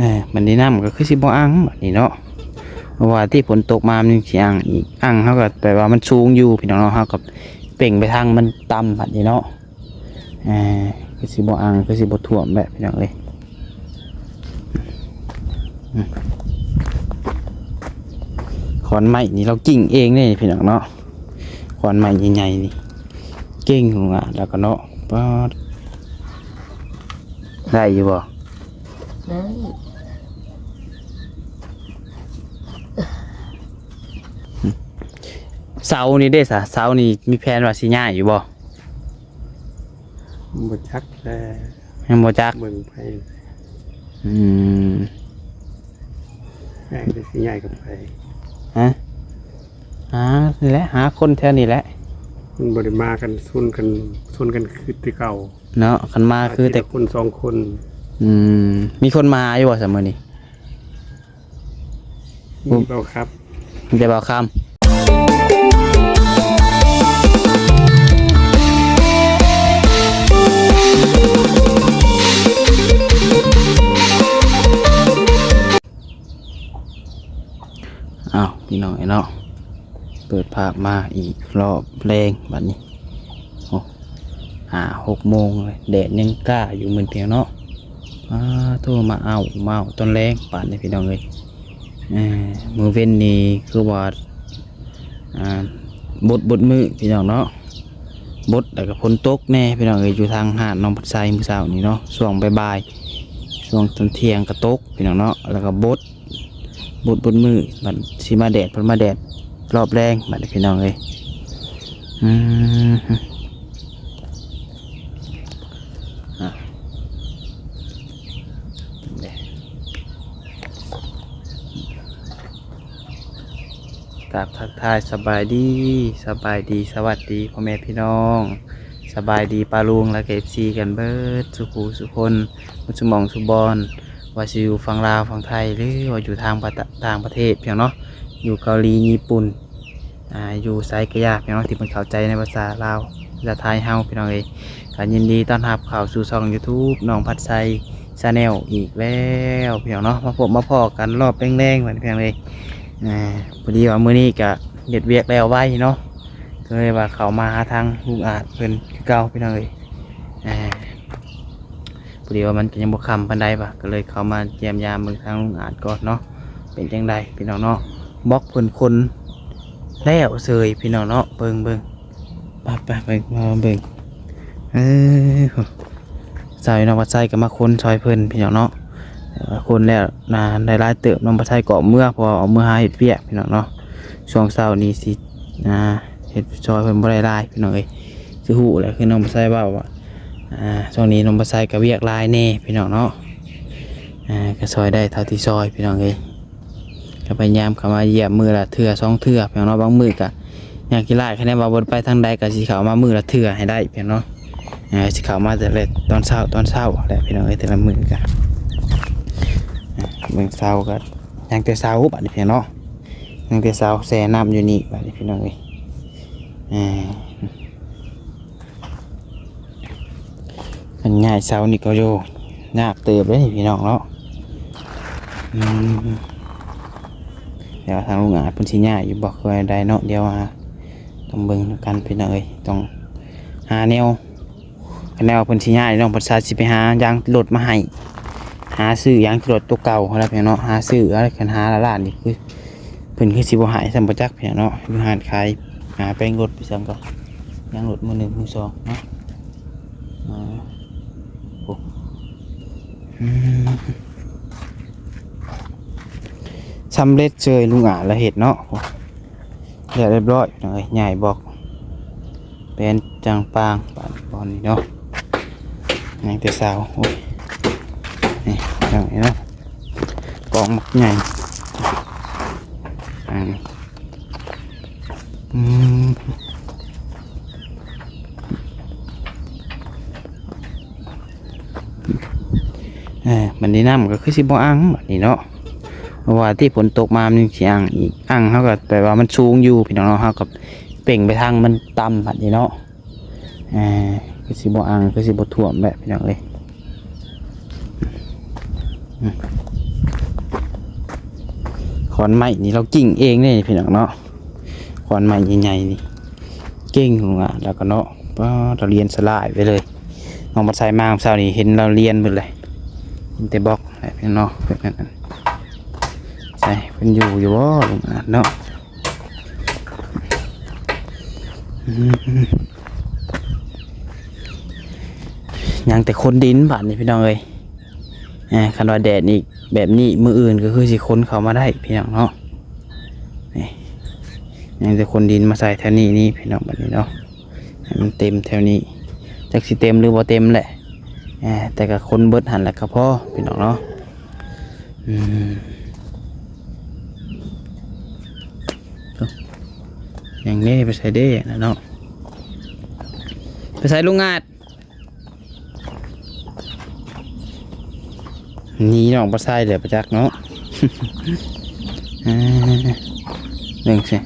ເອີ ບັດນີ້ນ້ຳກໍຄືຊິບໍ່ອັ່ງບັດນີ້ເນາະ ເພາະວ່າທີ່ຝົນຕົກມາມັນຊິອັ່ງອີກ ອັ່ງເຮົາກໍແປວ່າມັນສູງຢູ່ພີ່ນ້ອງເນາະ ເຮົາກໍເປັ່ງໄປທາງມັນຕ່ຳບັດນີ້ເນາະ ເອີ ຄືຊິບໍ່ອັ່ງ ຄືຊິບໍ່ຖ້ວມແຫຼະພີ່ນ້ອງເອີຍ. ອືມ ຂອນໄມ້ນີ້ລາວກິ່ງເອງເດ້ພີ່ນ້ອງເນາະ ຂອນໄມ້ໃຫຍ່ໆນີ້ ເກັ່ງຂະໜາດແລ້ວກໍເນາະ ປາດ ໄດ້ຢູ່ບໍ່? ໄດ້. ເສົານີ້ເດ້ສະ ເສົານີ້ມີແຜນວ່າຊິຍ້າຍຢູ່ບໍ່? ບໍ່ຈັກແຕ່ ຍັງບໍ່ຈັກ ເບິ່ງໄປ. ອືມ ແມ່ນຊິຍ້າຍກັບໃຜ? ຮະ? ຫານີ້ແຫຼະ ຫາຄົນແຖວນີ້ແຫຼະ ມັນບໍ່ໄດ້ມາກັນຊົນກັນ ຊົນກັນຄືແຕ່ເກົ່າເນາະ ຄັນມາຄືແຕ່ຄົນສອງຄົນ. ອືມ ມີຄົນມາຢູ່ບໍ່ຊະມື້ນີ້? ມີເບົາຄຳ ມີແຕ່ເບົາຄຳ. ອ້າວ ພີ່ນ້ອງເອີຍເນາະ ເປີດພາບມາອີກລອບແລງບັດນີ້ ໂອ້ ຫ້າຫົກໂມງເລີຍ ແດດຍັງກ້າຢູ່ມື້ນີ້ເນາະ. ອາ ໂທ ມາເອົາ ມາເອົາຕອນແລງປານນີ້ພີ່ນ້ອງເອີຍ. ເອີ ມື້ເວັນນີ້ຄືວ່າ ອ່າ ບົດ ບົດມື້ພີ່ນ້ອງເນາະ ບົດ ແລ້ວກໍຝົນຕົກແດ່ພີ່ນ້ອງເອີຍ ຢູ່ທາງຫາດໜອງພັດໄຊມື້ເຊົ້ານີ້ເນາະ ຊ່ວງບ່າຍໆ ຊ່ວງຕອນທ່ຽງກໍຕົກພີ່ນ້ອງເນາະ ແລ້ວກໍບົດ ບົດ ບົດມື້ ບັດຊິມາແດດ ເພິ່ນມາແດດລອບແລງບັດນີ້ພີ່ນ້ອງເອີຍ. ອືມ ອາ ກາບທັກທາຍສະບາຍດີ ສະບາຍດີ ສະຫວັດດີພໍ່ແມ່ພີ່ນ້ອງ ສະບາຍດີປ້າລຸງ ແລະ ເອັຟຊີ ກັນເບິດສູ່ຜູ້ສູ່ຄົນ ໝົດຊຸໝ່ອງຊຸບ່ອນ ວ່າຊິຢູ່ຝັ່ງລາວຝັ່ງໄທ ຫຼືວ່າຢູ່ທາງປະ ຕ່າງປະເທດພຽງເນາະ ຢູ່ເກົາຫຼີ ຍີ່ປຸ່ນ ອ່າ ຢູ່ໃສກະຢ່າພຽງເນາະ ທີ່ເພິ່ນເຂົ້າໃຈໃນພາສາລາວ ພາສາໄທເຮົາພີ່ນ້ອງເອີຍ. ກໍຍິນດີຕ້ອນຮັບເຂົ້າສູ່ຊ່ອງ YouTube ນ້ອງພັດໄຊ Channel ອີກແລ້ວພີ່ນ້ອງເນາະ ມາພົບມາພໍ້ກັນລອບແລງໆ ພີ່ນ້ອງເອີຍ. ອ່າ ພໍດີວ່າມື້ນີ້ກະເຮັດວຽກແລ້ວໄວເນາະ ກໍເລີຍວ່າເຂົ້າມາຫາທາງລຸງອາດເພິ່ນຄືເກົ່າພີ່ນ້ອງເອີຍ. ອ່າ ພໍດີວ່າມັນກໍຍັງບໍ່ຄ່ຳປານໃດວ່າ ກໍເລີຍເຂົ້າມາຢ້ຽມຢາມເບິ່ງທາງລຸງອາດກ່ອນເນາະ ເປັນຈັ່ງໃດພີ່ນ້ອງເນາະ. ບລັອກເພິ່ນຂົນແລ້ວເສີຍພີ່ນ້ອງເນາະ ເບິ່ງໆ ໄປໆ ເບິ່ງ ມາເບິ່ງ ເອີ ຊາວນ້ອງພັດໄຊກໍມາຂົນຊ່ອຍເພິ່ນພີ່ນ້ອງເນາະ. ຄົນແລ້ວນະ ໄດ້ຫຼາຍເຕີບ ນ້ອງບັດໄຊກໍອອກເມືອ ເພາະວ່າອອກເມືອຫາເຮັດວຽກພີ່ນ້ອງເນາະ. ຊ່ວງເຊົ້ານີ້ຊິ ອ່າ ເຮັດຊ່ອຍເພິ່ນບໍ່ໄດ້ຫຼາຍພີ່ນ້ອງເອີຍ. ຄືຮູ້ແຫຼະ ຄືນ້ອງບັດໄຊເວົ້າວ່າ ອ່າ ຊ່ວງນີ້ນ້ອງບັດໄຊກໍວຽກຫຼາຍແດ່ພີ່ນ້ອງເນາະ. ອ່າ ກໍຊ່ອຍໄດ້ເທົ່າທີ່ຊ່ອຍພີ່ນ້ອງເອີຍ. ກໍພະຍາຍາມເຂົ້າມາຢ້ຽມມື້ລະເທື່ອສອງເທື່ອພີ່ນ້ອງເນາະ. ບາງມື້ກໍ ຍາມຂີ້ລ້າຍ ຄະແນນວ່າບໍ່ໄດ້ໄປທາງໃດ ກໍຊິເຂົ້າມາມື້ລະເທື່ອໃຫ້ໄດ້ພີ່ນ້ອງເນາະ. ເອີ ຊິເຂົ້າມາແຕ່ລະຕອນເຊົ້າ ຕອນເຊົ້າແຫຼະພີ່ນ້ອງເອີຍ ແຕ່ລະມື້ກະ ເອີ ເບິ່ງເສົາກະຍັງແຕ່ເສົາບັດນີ້ພີ່ນ້ອງເນາະ. ຍັງແຕ່ເສົາແຊ່ນ້ຳຢູ່ນີ້ບັດນີ້ພີ່ນ້ອງເອີຍ. ເອີ ຄັນຍ້າຍເສົານີ້ກໍໂຍ ຍາກເຕີບເດ້ພີ່ນ້ອງເນາະ. ອືມ ແຕ່ວ່າທາງລຸງອາດເພິ່ນຊິຍ້າຍຢູ່ບໍ່ ຄືວ່າໃດເນາະ. ດຽວ ອ່າ ຕ້ອງເບິ່ງນຳກັນພີ່ນ້ອງເອີຍ. ຕ້ອງຫາແນວ ຄັນແນວເພິ່ນຊິຍ້າຍ ນ້ອງພັດໄຊຊິໄປຫາຢາງລົດມາໃຫ້ ຫາຊື້ຢາງລົດໂຕເກົ່າຫັ້ນລະພີ່ນ້ອງເນາະ. ຫາຊື້ ຄັນຫາລະລ້ານນີ້ຄື ເພິ່ນຄືຊິບໍ່ໃຫ້ຊ້ຳບໍ່ຈັກພີ່ນ້ອງເນາະ. ຢູ່ຮ້ານຂາຍ ຫາແປງລົດໄປຊັ້ນກໍ ຍາງລົດມືໜຶ່ງມືສອງເນາະ. ອ່າ ໂອ້ ອືມ ສຳເລັດເຊີຍ ລຸງອາດລະເຮັດເນາະ. ແລ້ວຮຽບຮ້ອຍພີ່ນ້ອງເອີຍ. ຍ້າຍບລັອກ ແປນຈັງປາງບາດນີ້ ບ່ອນນີ້ເນາະ. ຍັງແຕ່ເສົາ ໂອ້ຍ ນີ້ຈັ່ງນີ້ເນາະ. ກອງບັກໃຫຍ່ ອ່າ ອືມ ເອີ ບັດນີ້ນ້ຳກໍຄືຊິບໍ່ອັ່ງບັດນີ້ເນາະ. ເພາະວ່າທີ່ຝົນຕົກມາມັນຊິອັ່ງອີກ ອັ່ງເຮົາກໍແປວ່າມັນສູງຢູ່ພີ່ນ້ອງເນາະ. ເຮົາກໍເປັ່ງໄປທາງມັນຕ່ຳບັດນີ້ເນາະ. ເອີ ຄືຊິບໍ່ອັ່ງ ຄືຊິບໍ່ຖ້ວມແຫຼະພີ່ນ້ອງເອີຍ. ອືມ ຂອນໄມ້ນີ້ລາວກິ້ງເອງເດ້ພີ່ນ້ອງເນາະ ຂອນໄມ້ໃຫຍ່ໆນີ້ ເກັ່ງລຸງອາດລາວກໍເນາະ. ປ້າດ ລາວລຽນສະຫຼາຍໄປເລີຍ. ນ້ອງບັດໄຊມາເຊົ້ານີ້ເຫັນລາວລຽນເບິດເລີຍ ເຫັນແຕ່ບລັອກແຫຼະພີ່ນ້ອງເນາະ. ເພິ່ນນັ້ນ ໃສ ເພິ່ນຢູ່ຢູ່ບໍ່ລຸງອາດເນາະ? ອືມ ຍັງແຕ່ຂົນດິນບາດນີ້ພີ່ນ້ອງເອີຍ. ເອີ ຄັນວ່າແດດອີກແບບນີ້ ມື້ອື່ນກໍຄືຊິຂົນເຂົ້າມາໄດ້ພີ່ນ້ອງເນາະ. ນີ້ ຍັງແຕ່ຂົນດິນມາໃສ່ແຖວນີ້ນີ້ພີ່ນ້ອງ ບາດນີ້ເນາະ ໃຫ້ມັນເຕັມແຖວນີ້. ຈັກຊິເຕັມຫຼືບໍ່ເຕັມແຫຼະ ເອີ ແຕ່ກໍຂົນເບິດຫັ້ນແຫຼະກໍພໍພີ່ນ້ອງເນາະ. ອືມ ຍັງເດ້ ໄປໃສເດ້ນະເນາະ ໄປໃສລຸງອາດ? ໜີນ້ອງບໍ່ໃສ່ແລ້ວປະຈັກເນາະ. ເອີ ເບິ່ງຊິ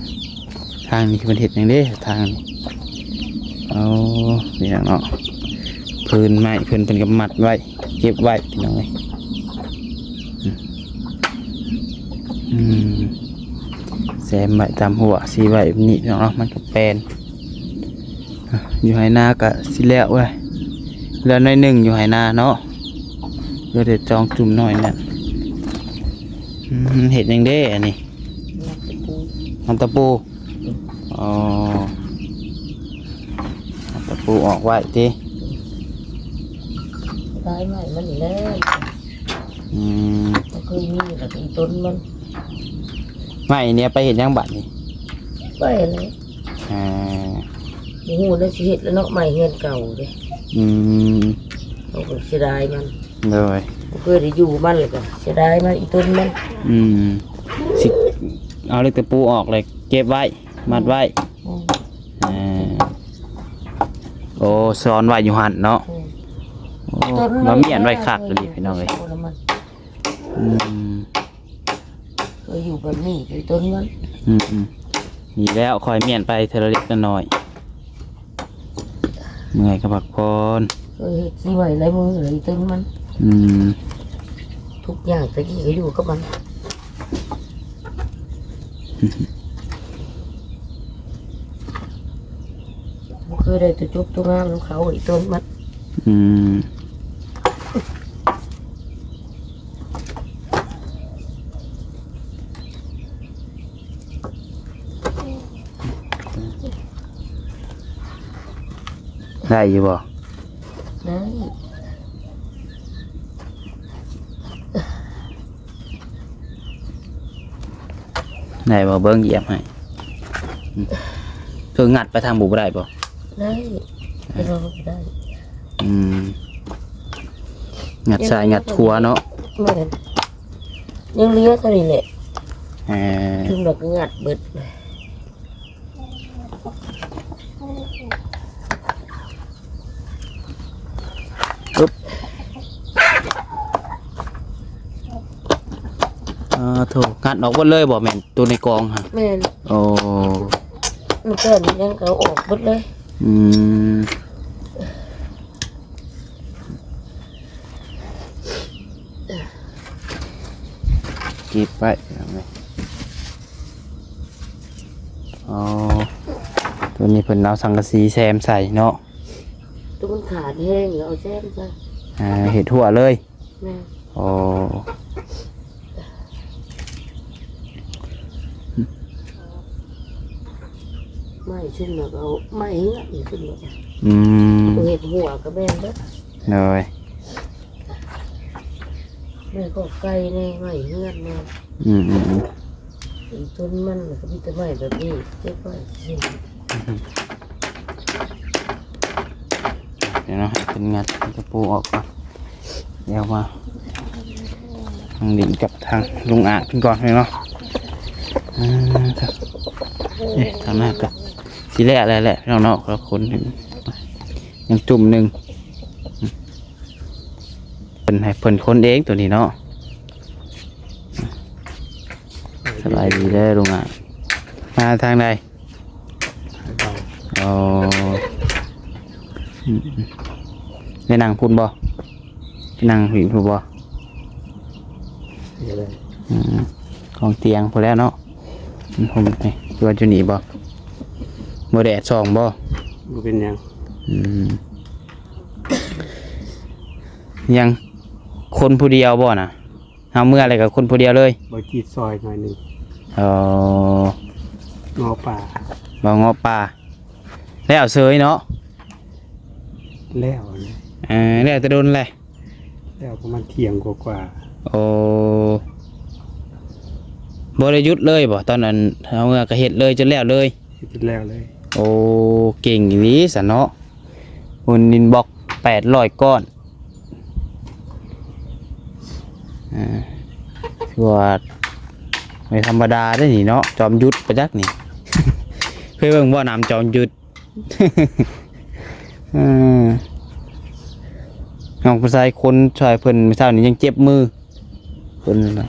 ທາງນີ້ເພິ່ນເຮັດຫຍັງເດ້ທາງນີ້? ໂອ້ ນີ້ເນາະ ພື້ນໄມ້ເພິ່ນ ເພິ່ນກໍມັດໄວ້ ເກັບໄວ້ພີ່ນ້ອງເອີຍ. ອືມ ແຊມໄວ້ຕາມຫົວ ສີໄວ້ແບບນີ້ພີ່ນ້ອງເນາະ ມັນກໍແປນ. ຢູ່ໄຮ່ນາກະຊິແລ້ວເວີຍ ແລ້ວໜ້ອຍໜຶ່ງຢູ່ໄຮ່ນາເນາະ ເຫຼືອແຕ່ຈອງຈຸ່ມໜ້ອຍນັ້ນ. ອືມ ເຮັດຫຍັງເດ້ອັນນີ້? ມັດຕະປູ. ມັດຕະປູ. ອໍ ມັດຕະປູອອກໄວ້ຕິ? ລາຍໄມ້ມັນນີ້ແຫຼະ. ອືມ ມັນເຄີຍມີແລ້ວກໍອີຕົນມັນ. ໄມ້ນີ້ເອົາໄປເຮັດຫຍັງບາດນີ້? ໄປແຫຼະ. ອ່າ ບໍ່ຮູ້ແລ້ວຊິເຮັດແລ້ວເນາະ ໄມ້ເຮືອນເກົ່າເດ້. ອືມ ເຮົາກໍເສຍດາຍມັນ. ໂດຍ ບໍ່ເຄີຍໄດ້ຢູ່ມັນ ແລ້ວກໍເສຍດາຍມັນ ອີຕົນມັນ. ອືມ ຊິເອົາເຫຼັກຕະປູອອກ ແລ້ວເກັບໄວ້ ມັດໄວ້. ອືມ ອ່າ ໂອ້ ຊ້ອນໄວ້ຢູ່ຫັ້ນເນາະ. ອືມ ໂອ້ ລະມ້ຽນໄວ້ຄັກອີ່ຫຼີພີ່ນ້ອງເອີຍ. ອືມ ເຄີຍຢູ່ແບບນີ້ ອີຕົນມັນ. ອືມໆ ນີ້ແລ້ວ ຄ່ອຍມ້ຽນໄປເທື່ອລະເລັກລະນ້ອຍ. ເມື່ອຍກໍພັກຜ່ອນ. ເຄີຍເຮັດຊິໄວ້ຫຼາຍມື້ແລ້ວ ອີຕົນມັນ. ອືມ ທຸກຢ່າງແຕ່ກີ້ກໍຢູ່ກັບມັນ. ບໍ່ເຄີຍໄດ້ຕົວຈົບຕົວງາມນຳເຂົາ ອີຕົນມັນ. ອືມ ໄດ້ຢູ່ບໍ່? ໄດ້. ໄດ້ບໍ່? ເບິ່ງຢຽບໃຫ້. ອືມ ຄືງັດໄປທາງບຸບໍ່ໄດ້ບໍ່? ໄດ້ ແຕ່ວ່າບໍ່ໄດ້. ອືມ ງັດຊ້າຍງັດຂວາເນາະ. ແມ່ນ ຍັງເຫຼືອເທົ່ານີ້ແຫຼະ. ເອີ ເຖິງດອກກໍງັດເບິດ. ອຶບ ອ່າ ໂທ້ ງັດອອກເບິດເລີຍບໍ່? ແມ່ນ ໂຕໃນກອງຫັ້ນ? ແມ່ນ. ໂອ້ ມັນເກີນຫຍັງກໍເອົາອອກເບິດເລີຍ. ອືມ ເກັບໄວ້. ອໍ ໂຕນີ້ເພິ່ນເອົາສັງກະສີແຊມໃສ່ເນາະ. ໂຕມັນຂາດແຮງ ເອົາແຊມໃສ່. ອ່າ ເຮັດຮົ້ວເລີຍ. ແມ່ນ. ອໍ ໄມ້ຊຸມແລ້ວກໍເອົາໄມ້ເຮືອນຊຸມແລ້ວ. ອືມ ເຮັດຮົ້ວກໍແມ່ນເບິດ. ໂດຍ ໄມ້ຄອກໄກ່ແດ່ ໄມ້ເຮືອນແດ່. ອືມໆໆ ອີຕົນມັນກໍມີແຕ່ໄມ້ແບບນີ້ ເກັບໄວ້ຊື່. ດຽວເນາະ ໃຫ້ເພິ່ນງັດຕະປູອອກກ່ອນ ດຽວມານັ່ງຫຼິ້ນກັບທາງລຸງອາດເພິ່ນກ່ອນເນາະ. ອ່າ ເອີ ທາງໜ້າກໍຊິແລ້ວແລ້ວແຫຼະພີ່ນ້ອງເນາະ ຄົນ ຍັງຈຸ່ມໜຶ່ງ ເພິ່ນໃຫ້ເພິ່ນຄົນເອງໂຕນີ້ເນາະ. ສະບາຍດີເດີລຸງອາດ ມາທາງໃດ? ອໍ ອືມ ໄດ້ນັ່ງພຸ້ນບໍ່? ໄດ້ນັ່ງພີ້ພຸ້ນບໍ່? ອືມ ຫ້ອງຕຽງພຸ້ນແຫຼະເນາະ. ມັນຫົ່ມນີ້ ຄືວ່າຢູ່ນີ້ບໍ່? ບໍ່ແດດສ່ອງບໍ່? ບໍ່ເປັນຫຍັງ. ອືມ ຍັງຄົນຜູ້ດຽວບໍ່ນະ? ເຮົາເມືອແລ້ວກໍຄົນຜູ້ດຽວເລີຍ. ບໍ່ຈີດຊອຍໜ້ອຍໜຶ່ງ. ເອີ ເງາະປ່າ ບໍ່ເງາະປ່າ. ແລ້ວເສີຍເນາະ. ແລ້ວແຫຼະ. ເອີ ແລ້ວແຕ່ດົນແຫຼະ. ແລ້ວປະມານທ່ຽງກວ່າໆ. ໂອ້ ບໍ່ໄດ້ຢຸດເລີຍບໍ່? ຕອນນັ້ນເຮົາເມືອກໍເຮັດເລີຍ ຈົນແລ້ວເລີຍ. ເຮັດຈົນແລ້ວເລີຍ. ໂອ້ ເກັ່ງອີ່ຫຼີຊັ້ນເນາະ. ເງິນອິນບັອກແປດຮ້ອຍກ້ອນ. ອ່າ ຖືວ່າບໍ່ທຳມະດາເດ້ນີ້ເນາະ ຈອມຍຸດປະຈັກນີ້. ເຄີຍເບິ່ງບໍ່ ນ້ຳຈອມຍຸດ? ເອີ ນ້ອງຜູ້ຊາຍຄົນຊ່ອຍເພິ່ນມື້ເຊົ້ານີ້ຍັງເຈັບມື ເພິ່ນນະ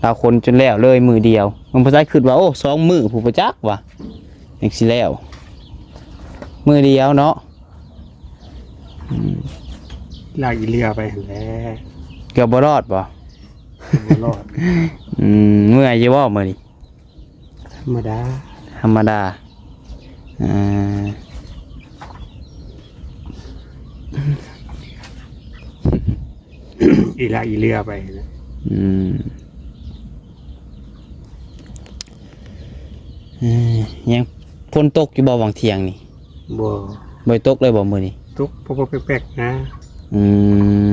ລາວຄົນຈົນແລ້ວເລີຍມື້ດຽວ. ນ້ອງຜູ້ຊາຍຄິດວ່າ ໂອ້ ສອງມື້ພຸ້ນປະຈັກວ່າ ຈັ່ງຊິແລ້ວ ມື້ດຽວເນາະ. ອືມ ລາກອີເຫຼືອໄປຫັ້ນແຫຼະ. ເກືອບບໍ່ລອດບໍ່? ບໍ່ລອດ. ອືມ ເມື່ອຍຢູ່ບໍ່ມື້ນີ້? ທຳມະດາ ທຳມະດາ. ອ່າ ອີລາກອີເຫຼືອໄປນະ. ອືມ ເອີ ຍັງຝົນຕົກຢູ່ບໍ່ຫວ່າງທ່ຽງນີ້? ບໍ່ ບໍ່ໄດ້ຕົກເລີຍບໍ່ມື້ນີ້? ຕົກປົກໆແປັກໆນະ. ອືມ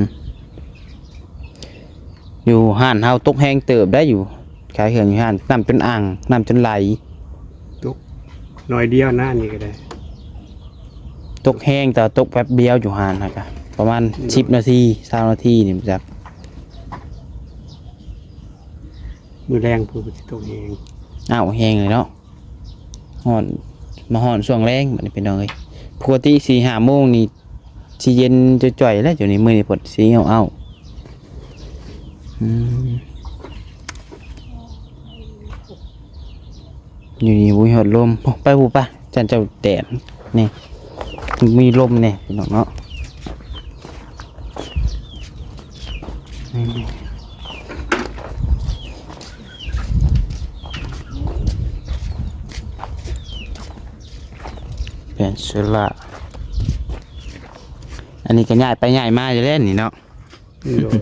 ຢູ່ຮ້ານເຮົາຕົກແຮງເຕີບໄດ໋ ຢູ່ຂາຍເຄື່ອງຢູ່ຮ້ານ ນ້ຳຈົນອ່າງ ນ້ຳຈົນໄຫຼ. ຕົກໜ້ອຍດຽວນະ ອັນນີ້ກໍໄດ້ ຕົກແຮງ ແຕ່ວ່າຕົກແປັບດຽວຢູ່ຮ້ານຫັ້ນກະ ປະມານ ໂດຍ ສິບນາທີ ຊາວນາທີນີ້ ບໍ່ຈັກ. ມື້ແລງພຸ້ນກໍຊິຕົກແຮງ ອ້າວແຮງເລີຍເນາະ. ຮ້ອນ ມາຮ້ອນຊ່ວງແລງບັດນີ້ ພີ່ນ້ອງເອີຍ. ປົກກະຕິສີ່ຫ້າໂມງນີ້ຊິເຢັນຈ່ອຍໆແລ້ວ ດຽວນີ້ມື້ນີ້ເພິ່ນຊິເອົາໆ. ອືມ ຢູ່ນີ້ບໍ່ມີຮອດລົມ. ໄປພຸ້ນປະ ຈັ່ນເຈົ້າແດດນີ້ ມີລົມແດ່ ພີ່ນ້ອງເນາະ. ແປນເຊື້ອລາ ອັນນີ້ກໍຍ້າຍໄປຍ້າຍມາຢູ່ແລ້ວນີ້ເນາະ. ໂດຍ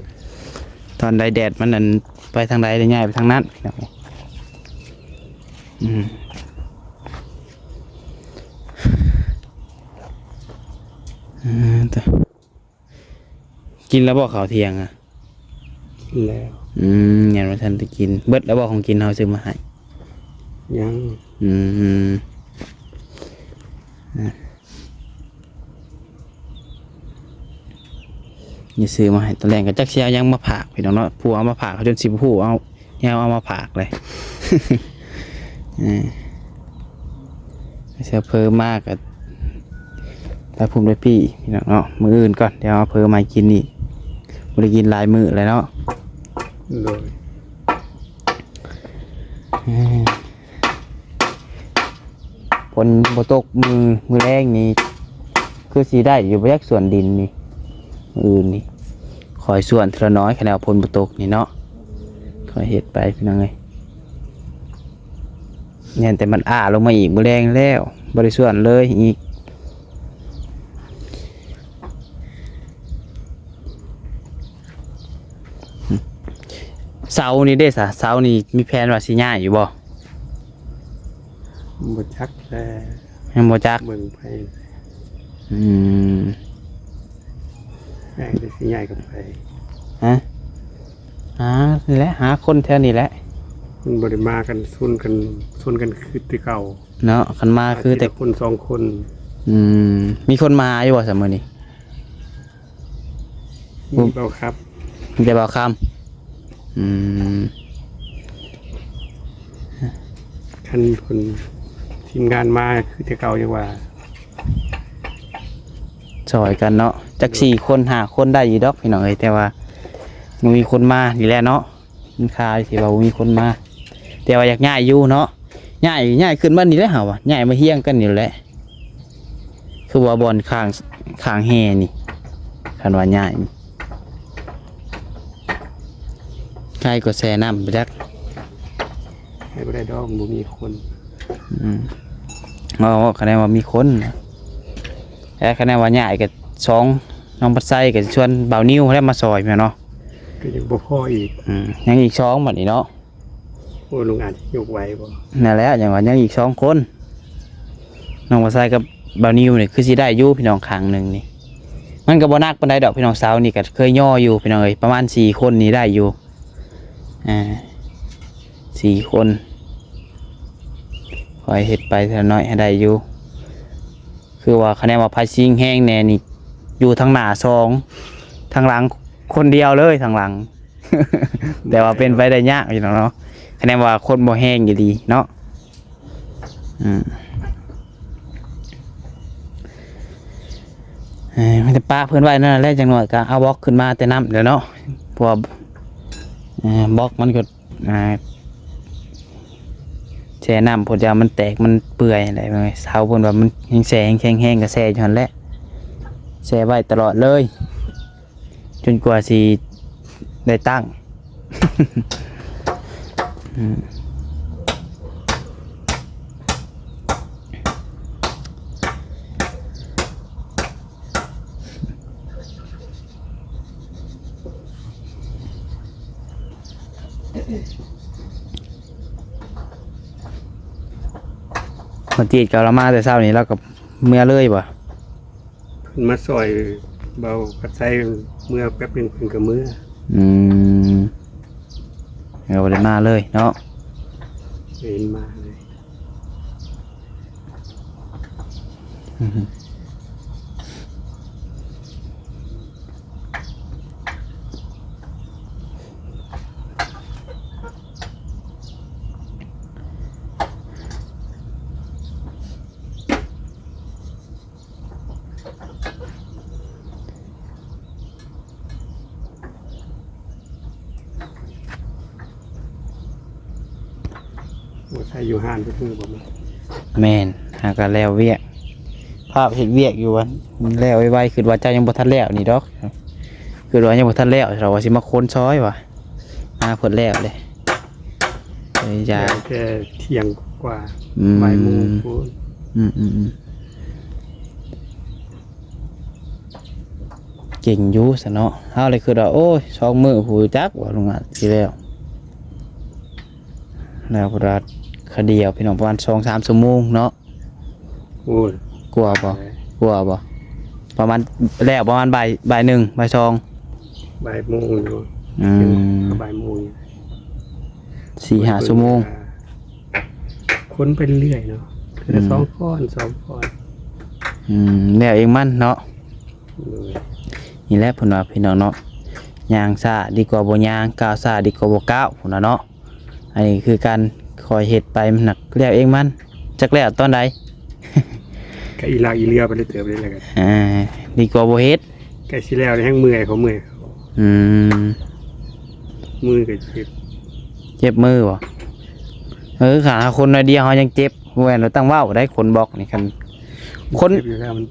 ຕອນໃດແດດມັນ ອັນ ໄປທາງໃດ ໄດ້ຍ້າຍໄປທາງນັ້ນ. ອືມ ເອີ ຕະ ກິນແລ້ວບໍ່ເຂົ້າທ່ຽງອະ? ກິນແລ້ວ. ອືມ ຍັງບໍ່ທັນໄດ້ກິນ. ເບິດແລ້ວບໍ່ຂອງກິນເຮົາຊື້ມາໃຫ້? ຍັງ. ອືມ ອ່ະ ນີ້ຊື້ມາໃຫ້ຕອນແລງ ກໍຈັກຊິເອົາຫຍັງມາຝາກ ພີ່ນ້ອງເນາະ. ຜູ້ເອົາມາຝາກເຂົາຈົນຊິບໍ່ຮູ້ ເອົາ ແນວເອົາມາຝາກເລີຍ. ເອີ ເສື້ອເພີມາກໍໄປພຸ້ນໄປພີ້ ພີ່ນ້ອງເນາະ. ມື້ອື່ນກ່ອນ ດຽວເອົາເພີມາໃຫ້ກິນອີກ ບໍ່ໄດ້ກິນຫຼາຍມື້ແລ້ວເນາະ. ໂດຍ. ເອີ ຝົນບໍ່ຕົກ ມື້ ມື້ແລງນີ້ ຄືຊິໄດ້ຢູ່ບໍ່ຈັກສວນດິນນີ້. ມື້ອື່ນນີ້ ຄ່ອຍສວນເທື່ອລະໜ້ອຍ ຄັນວ່າຝົນບໍ່ຕົກນີ້ເນາະ. ຄ່ອຍເຮັດໄປ ພີ່ນ້ອງເອີຍ. ແມ່ນແຕ່ມັນອ້າລົງມາອີກ ມື້ແລງແລ້ວ ບໍ່ໄດ້ສວນເລີຍອີກ. ເສົານີ້ເດ້ສະ ເສົານີ້ມີແຜນວ່າຊິຍ້າຍຢູ່ບໍ່? ບໍ່ຈັກແຫຼະ ຍັງບໍ່ຈັກ. ເບິ່ງໄປ. ອືມ ແມ່ນຊິຍ້າຍກັນໄປ. ຮະ? ຫານີ້ແຫຼະ ຫາຄົນແຖວນີ້ແຫຼະ. ມັນບໍ່ໄດ້ມາກັນຊົນກັນ ຊົນກັນຄືແຕ່ເກົ່າເນາະ. ຄັນມາຄືແຕ່ຄົນສອງຄົນ. ອືມ ມີຄົນມາຢູ່ບໍ່ຊະມື້ນີ້? ມີບໍ່ຄັບ ມີແຕ່ບໍ່ຄຳ. ອືມ ຄັນເພິ່ນ ທີມງານມາຄືແຕ່ເກົ່າ ຍັງວ່າຊ່ອຍກັນເນາະ. ຈັກສີ່ຄົນຫ້າຄົນໄດ້ຢູ່ດອກ ພີ່ນ້ອງເອີຍ ແຕ່ວ່າບໍ່ມີຄົນມານີ້ແຫຼະເນາະ. ມັນຄາທີ່ວ່າບໍ່ມີຄົນມາ ແຕ່ວ່າຢາກຍ້າຍຢູ່ເນາະ. ຍ້າຍ ຍ້າຍຂຶ້ນມານີ້ແຫຼະເຮົາວ່າ ຍ້າຍມາຮຽງກັນນີ້ແຫຼະ. ຄືວ່າບ່ອນຂ້າງ ຂ້າງແຮ່ນີ້ ຄັນວ່າຍ້າຍນີ້ ໃຜກໍແຊ່ນ້ຳໄປຈັກ. ໃຜບໍ່ໄດ້ດອກ ບໍ່ມີຄົນ. ອືມ ເວົ້າ ເວົ້າຄະແນນວ່າມີຄົນ ແຕ່ຄະແນນວ່າຍ້າຍກໍສອງ ນ້ອງພັດໄຊກໍຊວນບ່າວນິວແລ້ວມາຊ່ອຍແມ່ນເນາະ. ກໍຍັງບໍ່ພໍອີກ. ອືມ ຍັງອີກສອງບັດນີ້ເນາະ. ໂອ້ ລຸງອາດຍົກໄຫວບໍ່? ນັ້ນແຫຼະ ຍັງວ່າຍັງອີກສອງຄົນ ນ້ອງບ່າວໄຊກັບບ່າວນິວນີ້ຄືຊິໄດ້ຢູ່ພີ່ນ້ອງ ຂ້າງໜຶ່ງນີ້. ມັນກໍບໍ່ໜັກປານໃດດອກພີ່ນ້ອງ ເສົານີ້ກໍເຄີຍຍໍຢູ່ພີ່ນ້ອງເອີຍ ປະມານສີ່ຄົນນີ້ໄດ້ຢູ່. ອ່າ ສີ່ຄົນ ຄ່ອຍເຮັດໄປເທື່ອໜ້ອຍໃຫ້ໄດ້ຢູ່. ຄືວ່າຄະແນນວ່າໃຜຊິງແຮງແດ່ນີ້ ຢູ່ທາງໜ້າສອງ ທາງຫຼັງຄົນດຽວເລີຍ ທາງຫຼັງ. ແຕ່ວ່າເປັນໄປໄດ້ຍາກຢູ່ເນາະ ຄະແນນວ່າຄົນບໍ່ແຮງອີ່ຫຼີເນາະ. ອືມ ເອີ ມີແຕ່ປະເພິ່ນໄວ້ນັ້ນແຫຼະ ຈັກໜ້ອຍກໍເອົາບລັອກຂຶ້ນມາແຕ່ນ້ຳແຫຼະເນາະ ເພາະວ່າ ເອີ ບລັອກມັນກໍ ອ່າ ແຊ່ນ້ຳພຸ້ນ ຢ້ານມັນແຕກມັນເປື່ອຍແຫຼະ. ເສົາເພິ່ນວ່າມັນແຮງແຊ່ ແຮງແຂງແຮງ ກໍແຊ່ຢູ່ຫັ້ນແຫຼະ ແຊ່ໄວ້ຕະຫຼອດເລີຍ ຈົນກວ່າຊິໄດ້ຕັ້ງ. ອືມ ຄົນຈີນເຂົາລາວມາແຕ່ເຊົ້ານີ້ ລາວກໍເມືອເລີຍບໍ່? ເພິ່ນມາຊ່ອຍເບົາພັດໄຊ ເມືອແປັບໜຶ່ງເພິ່ນກໍເມືອ. ອືມ ເຮົາບໍ່ໄດ້ມາເລີຍເນາະ ເຫັນມາເລີຍ. ບໍ່ໃຊ້ຢູ່ຮ້ານທຸກມື້ບໍ່? ແມ່ນ ຫາກະແລ້ວວຽກ ພາບເຮັດວຽກຢູ່ວ່າແລ້ວໄວໆ ຄິດວ່າເຈົ້າຍັງບໍ່ທັນແລ້ວນີ້ດອກ ຄິດວ່າຍັງບໍ່ທັນແລ້ວ ເຈົ້າວ່າຊິມາຄົນຊອຍວ່າ ຫາເພິ່ນແລ້ວເດ້. ເອີ ຢາ ແຕ່ທ່ຽງກວ່າ ອືມ ບ່າຍໂມງພຸ້ນ. ອືມໆໆ ເກັ່ງຢູ່ຊະເນາະ. ເຮົາເລີຍຄິດວ່າ ໂອ້ຍ ສອງມື້ພຸ້ນຈັກວ່າລຸງອາດຊິແລ້ວ ແລ້ວພຸ້ນວ່າ ຄະດຽວ ພີ່ນ້ອງ ປະມານສອງສາມຊົ່ວໂມງເນາະ. ໂອ້ຍ ກວ່າບໍ່? ເອີ ກວ່າບໍ່? ປະມານ ແລ້ວປະມານບ່າຍ ບ່າຍໜຶ່ງ ບ່າຍສອງ ບ່າຍໂມງຢູ່. ອືມ ບ່າຍໂມງ ສີ່ຫ້າຊົ່ວໂມງ ຄົນໄປເລື້ອຍເນາະ. ອືມ ສອງຄົນ ສອງຄົນ ອືມ ແລ້ວເອງມັນເນາະ. ໂດຍ ນີ້ແຫຼະເພິ່ນວ່າ ພີ່ນ້ອງເນາະ ຍ່າງຊ້າດີກວ່າບໍ່ຍ່າງ ກ້າວຊ້າດີກວ່າບໍ່ກ້າວ ພຸ້ນນະເນາະ. ອັນນີ້ຄືການຄ່ອຍເຮັດໄປ ມັນໜັກແລ້ວເອງມັນ ຈັກແລ້ວຕອນໃດ ກະອີລາກອີເລືອໄປເລີຍເຕີບເລີຍແຫຼະ. ອ່າ ດີກວ່າບໍ່ເຮັດ ໃກ້ຊິແລ້ວແຮງເມື່ອຍ ເຂົາເມື່ອຍ. ອືມ ມືກໍເຈັບ ເຈັບມືບໍ່? ເອີ ຂະໜາດຄົນໜ້ອຍດຽວເຮົາຍັງເຈັບ ບໍ່ແມ່ນວ່າຕ້ອງເວົ້າໄດ໋ ຄົນບລັອກນີ້ ຄັນ ຄົນ ເຈັບຢູ່ແລ້ວມັນ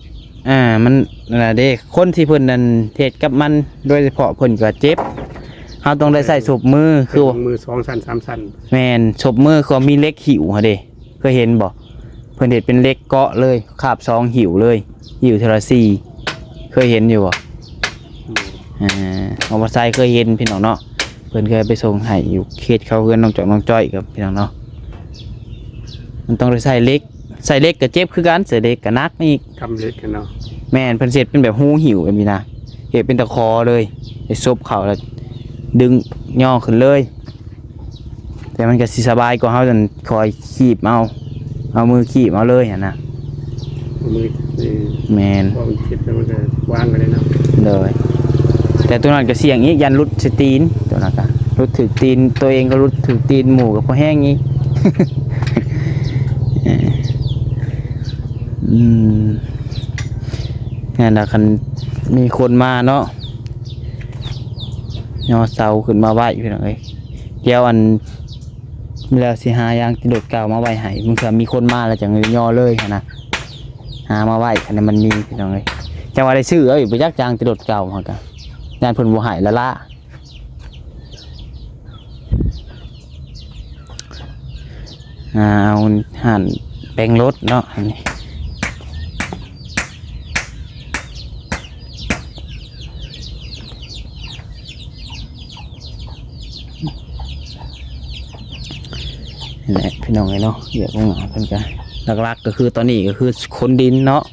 ອ່າ ມັນນັ້ນນະເດ້ ຄົນທີ່ເພິ່ນນັ້ນເຮັດກັບມັນໂດຍສະເພາະເພິ່ນກໍເຈັບ. ເຮົາຕ້ອງໄດ້ໃຊ້ສົບມື ຄືວ່າມືສອງຊັ້ນສາມຊັ້ນ. ແມ່ນ ສົບມືຄືວ່າມີເຫຼັກຫິ້ວຫັ້ນເດ້ ເຄີຍເຫັນບໍ່? ເພິ່ນເຮັດເປັນເຫຼັກເກາະເລີຍ ຄາບສອງຫິ້ວເລີຍ ຫິ້ວເທື່ອລະສີ່ ເຄີຍເຫັນຢູ່ບໍ່? ອືມ ອ່າ ເອົາມາໃສ່ ເຄີຍເຫັນພີ່ນ້ອງເນາະ ເພິ່ນເຄີຍໄປສົ່ງໃຫ້ຢູ່ເຂດເຂົາ ເຮືອນນ້ອງຈອກນ້ອງຈ້ອຍກັບພີ່ນ້ອງເນາະ. ມັນຕ້ອງໄດ້ໃຊ້ເຫຼັກ ໃຊ້ເຫຼັກກໍເຈັບຄືກັນ ໃຊ້ເຫຼັກກໍໜັກອີກ ກຳເຫຼັກເນາະ. ແມ່ນ ເພິ່ນຊິເຮັດເປັນແບບຮູຫິ້ວແບບນີ້ນະ ເຮັດເປັນຕະຂໍເລີຍ ໃຫ້ສົບເຂົ້າແລ້ວດຶງຍໍຂຶ້ນເລີຍ. ແຕ່ມັນກໍຊິສະບາຍກວ່າເຮົານັ້ນ ຄອຍຄີບເອົາ ເອົາມືຄີບເອົາເລີຍຫັ້ນນະ. ມື ແມ່ນ ເພາະມັນເຈັບແລ້ວມັນກໍວາງໄປເລີຍເນາະ. ໂດຍ ແຕ່ໂຕນັ້ນກໍສ່ຽງອີກ ຢ້ານຫຼຸດໃສ່ຕີນ ໂຕນັ້ນກໍຫຼຸດຖືກຕີນໂຕເອງ ກໍຫຼຸດຖືກຕີນໝູ່ ກໍພໍແຮງອີກ. ອືມ ນັ້ນລະ ຄັນມີຄົນມາເນາະ ຍໍເສົາຂຶ້ນມາໄວ້ ພີ່ນ້ອງເອີຍ. ດຽວອັນ ແລ້ວຊິຫາຢາງຕິດລົດເກົ່າມາໄວ້ໃຫ້ ບາງເທື່ອມີຄົນມາແລ້ວຈັ່ງຍໍເລີຍຫັ້ນນະ ຫາມາໄວ້ ຄັນມັນມີ ພີ່ນ້ອງເອີຍ. ຈັ່ງວ່າໄດ້ຊື້ເອົາອີກ ບໍ່ຈັກຢາງຕິດລົດເກົ່າ ເຮົາກະຢ້ານເພິ່ນບໍ່ໃຫ້ລະລາ. ອ່າ ເອົາຮ້ານແປງລົດເນາະ ອັນນີ້ ນີ້ແຫຼະພີ່ນ້ອງເອີຍເນາະ ວຽກໂຮງງານເພິ່ນກະ ຫຼັກໆ ກໍຄືຕອນນີ້ກໍຄືຂົນດິນເນາະ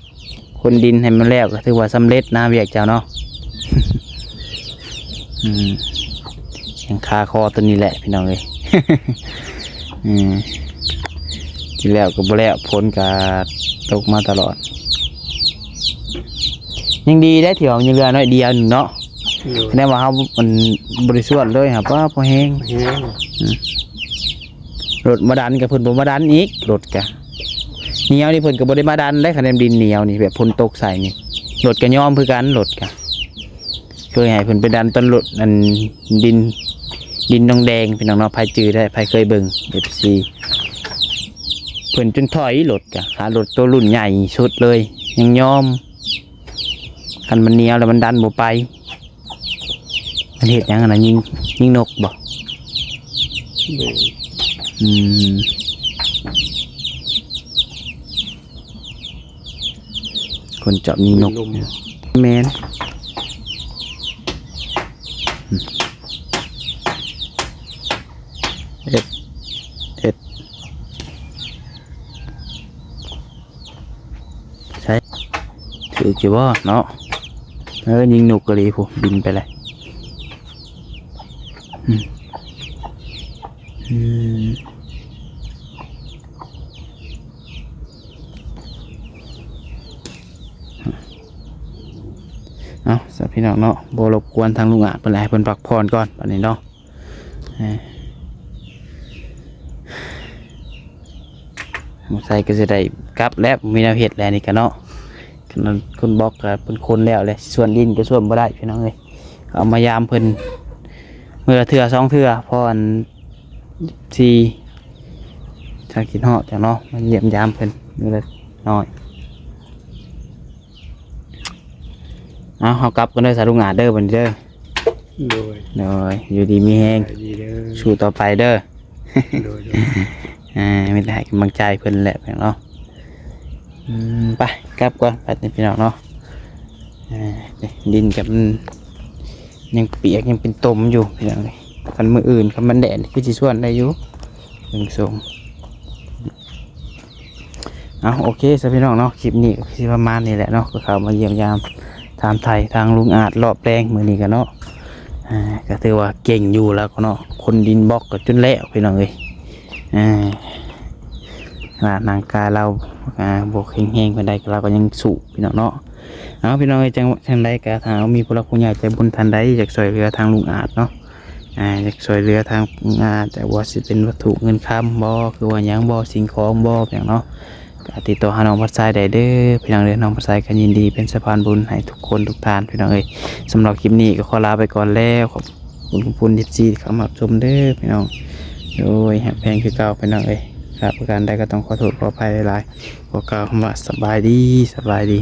ຂົນດິນໃຫ້ມັນແລ້ວກໍຖືວ່າສຳເລັດນະ ວຽກເຈົ້າເນາະ. ອືມ ຍັງຄາຄໍຕົວນີ້ແຫຼະພີ່ນ້ອງເອີຍ ອືມ ຊິແລ້ວກໍບໍ່ແລ້ວ ຝົນກໍຕົກມາຕະຫຼອດ ຍັງດີໄດ໋ທີ່ວ່າມັນຍັງເຫຼືອໜ້ອຍດຽວໜຶ່ງເນາະ ໂດຍ ຄະແນນວ່າເຮົາມັນບໍ່ໄດ້ສວນເລີຍຫາ ປ້າ ພໍແຮງ ແຮງ ອືມ ລົດມາດັນກໍເພິ່ນບໍ່ມາດັນອີກ ລົດກະໜຽວນີ້ເພິ່ນກໍບໍ່ໄດ້ມາດັນໄດ໋ ຄະແນນດິນໜຽວນີ້ ແບບຝົນຕົກໃສ່ນີ້ ລົດກໍຍອມຄືກັນ ລົດກະ ເຄີຍໃຫ້ເພິ່ນໄປດັນຕອນລົດ ອັນ ດິນ ດິນໜອງແດງ ພີ່ນ້ອງເນາະ ໃຜຈື່ໄດ້ ໃຜເຄີຍເບິ່ງ ເອັຟຊີ ເພິ່ນຈົນຖອຍລົດກະ ຂະໜາດລົດໂຕລຸ້ນໃຫຍ່ສຸດເລີຍ ຍັງຍອມ ຄັນມັນໜຽວແລ້ວມັນດັນບໍ່ໄປ ມັນເຮັດຫຍັງຫັ້ນນະ ຍິງ ຍິງນົກບໍ່? ແມ່ນ ອືມ ຄົນຈອບຍິງນົກ ແມ່ນ ເຮັດ ເຮັດ ໃສ ຖືກຢູ່ບໍ່ເນາະ? ເອີ ຍິງນົກກະລີພຸ້ນ ບິນໄປແລ້ວ ອືມ ອືມ ເອົາ ສະ ພີ່ນ້ອງເນາະ ບໍ່ລົບກວນທາງລຸງອາດເພິ່ນແຫຼະ ໃຫ້ເພິ່ນພັກຜ່ອນກ່ອນບາດນີ້ເນາະ. ເອີ ສົງໄສກໍຊິໄດ້ກັບແລ້ວ ບໍ່ມີແນວເຮັດແລ້ວນີ້ກະເນາະ ຄັນຄົນບລັອກກໍເພິ່ນຂົນແລ້ວແຫຼະ ສວນດິນກໍສວນບໍ່ໄດ້ພີ່ນ້ອງເອີຍ ເອົາມາຢາມເພິ່ນມື້ລະເທື່ອສອງເທື່ອ ພໍອັນ ສີ່ ຖ້າຄິດຮອດຈັ່ງເນາະ ມາຢ້ຽມຢາມເພິ່ນມື້ລະໜ້ອຍ. ເອົາ ເຮົາກັບກັນເດີສາ ລຸງອາດເດີ ບັດນີ້ເດີ ໂດຍ ໂດຍ ຢູ່ດີມີແຮງ ສະບາຍດີເດີ ສູ້ຕໍ່ໄປເດີ ໂດຍ ໂດຍ ເອີ ມີແຕ່ໃຫ້ກຳລັງໃຈເພິ່ນແຫຼະພີ່ນ້ອງເນາະ ອືມ ໄປ ກັບກ່ອນ ໄປ ພີ່ນ້ອງເນາະ ເອີ ດິນກັບ ຍັງປຽກ ຍັງເປັນຕົມຢູ່ພີ່ນ້ອງເອີຍ ຄັນມື້ອື່ນ ຄັນມັນແດດ ຄືຊິສວນໄດ້ຢູ່ ເບິ່ງຊົງ. ເອົາ ໂອເຄຊະພີ່ນ້ອງເນາະ ຄລິບນີ້ກໍຄືຊິປະມານນີ້ແຫຼະເນາະ ກໍເຂົ້າມາຢ້ຽມຢາມຖາມໄຖ່ທາງລຸງອາດລອບແລງມື້ນີ້ກະເນາະ ອ່າ ກໍຖືວ່າເກັ່ງຢູ່ແລ້ວເນາະ ຂົນດິນບລັອກກໍຈົນແລ້ວພີ່ນ້ອງເອີຍ ອ່າ ຂະໜາດຮ່າງກາຍລາວ ອ່າ ບໍ່ແຂງແຮງປານໃດ ລາວກໍຍັງສູ້ພີ່ນ້ອງເນາະ. ເອົາ ພີ່ນ້ອງເອີຍ ຈັ່ງ ຈັ່ງໃດກໍຖ້າມີຜູ້ຫຼັກຜູ້ໃຫຍ່ໃຈບຸນທ່ານໃດຢາກຊ່ວຍເຫຼືອທາງລຸງອາດເນາະ ອ່າ ຢາກຊ່ວຍເຫຼືອທາງ ອ່າ ຈະວ່າຊິເປັນວັດຖຸເງິນຄຳບໍ່ ຄືວ່າຫຍັງບໍ່ ສິ່ງຂອງບໍ່ ຫຍັງເນາະ ກໍຕິດຕໍ່ຫານ້ອງພັດຊາຍໄດ້ເດີ ພີ່ນ້ອງເດີ ນ້ອງພັດຊາຍກໍຍິນດີເປັນສະພານບຸນໃຫ້ທຸກຄົນທຸກທ່ານ ພີ່ນ້ອງເອີຍ. ສຳລັບຄລິບນີ້ກໍຂໍລາໄປກ່ອນແລ້ວ ຂອບຄຸນຂອບຄຸນ ເອັຟຊີ ທີ່ເຂົ້າມາຮັບຊົມເດີ ພີ່ນ້ອງ ໂດຍ ຮັກແພງຄືເກົ່າ ພີ່ນ້ອງເອີຍ ພາດປະການໃດກໍຕ້ອງຂໍໂທດຂໍອະໄພຫຼາຍໆ ຂໍກ່າວຄຳວ່າ ສະບາຍດີ ສະບາຍດີ.